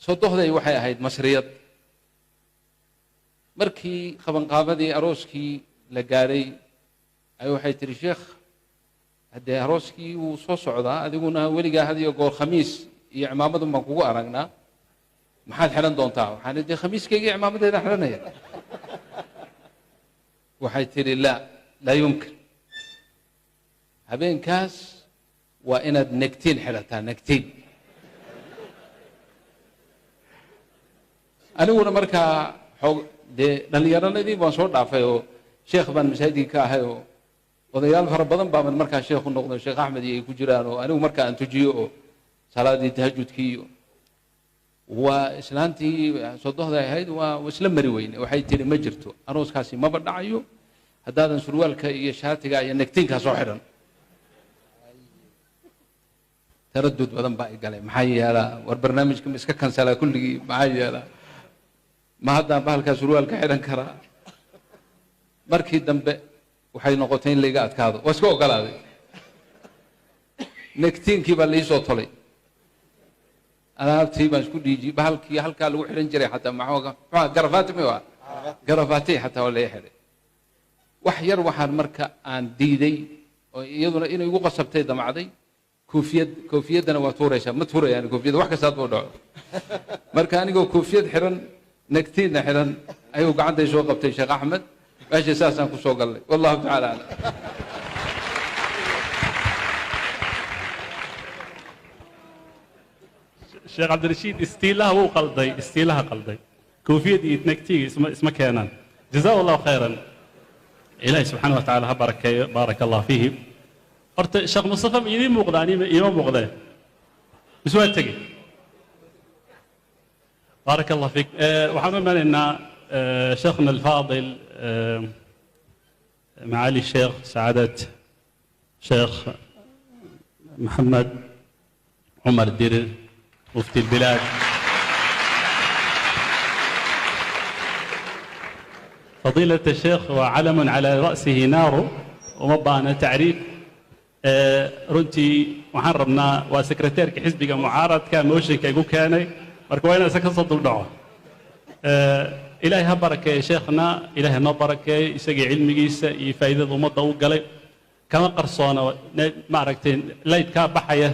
Sodohday waxay ahayd Masriyad. Markii qabanqaabadii arooskii la gaadhay ay waxay tidhi, sheekh, haddee arooskii wuu soo socdaa, adiguna weligaa had iyo goor khamiis iyo cimaamadun baan kugu aragnaa, maxaad xidhan doontaa? Waxaan dee khamiiskayga iyo cimaamadeedaan xidhanaya. Waxay tidhi, laa, laa yumkin, habeenkaas waa inaad negtiin xidhataa, negtiin. Aniguna markaa xoog dee dhallinyaranadii baan soo dhaafay oo sheekh baan masaajidka ka ahay, oo odayaal fara badan baaban markaa sheekh u noqday, Sheekh Axmed iyo ay ku jiraan, oo anigu markaa aan tujiyo oo salaadii tahajudkii. Iyo waa islaantii sodohda ahayd waa isla mari weyne. Waxay tihi, ma jirto, arooskaasi maba dhacayo haddaadan surwaalka iyo shaatiga iyo negtiinkaa soo xidhan. Taradud badan baa i galay. Maxaa yeelaa? War barnaamijka ma iska kansalaa kulligii? Maxaa yeelaa? Ma haddaan bahalkaa surwaalka xidhan karaa? Markii dambe waxay noqotay in laiga adkaado. Waa iska ogolaaday. Negtiinkii baa laii soo tolay, alaabtii baan isku dhiijiyey, bahalkii halkaa lagu xidhan jiray xataa, maxaa, garafaati mi garafaati xataa waa laii xidhay. Wax yar waxaan marka aan diiday oo iyaduna inay igu qasabtay damacday koofiyad. Koofiyaddana waa tuuraysaa. Ma tuurayaan koofiyadda, wax kastaad buu dhaco. Marka anigoo koofiyad xidhan, negtiinna xidhan, ayuu gacantay soo qabtay Sheekh Axmed. Meesha saasaan ku soo gallay. Wallahu tacala aclam. Sheekh Cabdirashiid istiilaha wuu qalday, istiilaha qalday. Koofiyad iyo negtiga isma keenaan. Jazaa Allahu khayran, Ilaahi subxaana wa tacaala ha barakeeyo. Baaraka Allah fiihi. Horta Sheekh Mustafa ma idiin muuqda? Anima iima muuqdee, mise waa tegey? Baaraka Allah fiik. Waxaan u imanaynaa sheekhna alfaadil, معالي الشيخ سعادة شيخ محمد عمر الديرر، مفتي البلاد. فضيلة الشيخ وعلم على رأسه نار uma baahna tacriif. Runtii waxaan rabnaa, waa sekreteerka xisbiga mucaaradka mooshinka igu keenay, marka waa inaan isa ka soo duldhaco. Ilaahay ha barakeeye sheekhna, Ilaahay noo barakeeye isagii cilmigiisa iyo faa'iidada ummadda u galay. Kama qarsoona, maaragtay, laydkaa baxaya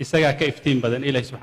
isagaa ka iftiin badan. Ilahay subxana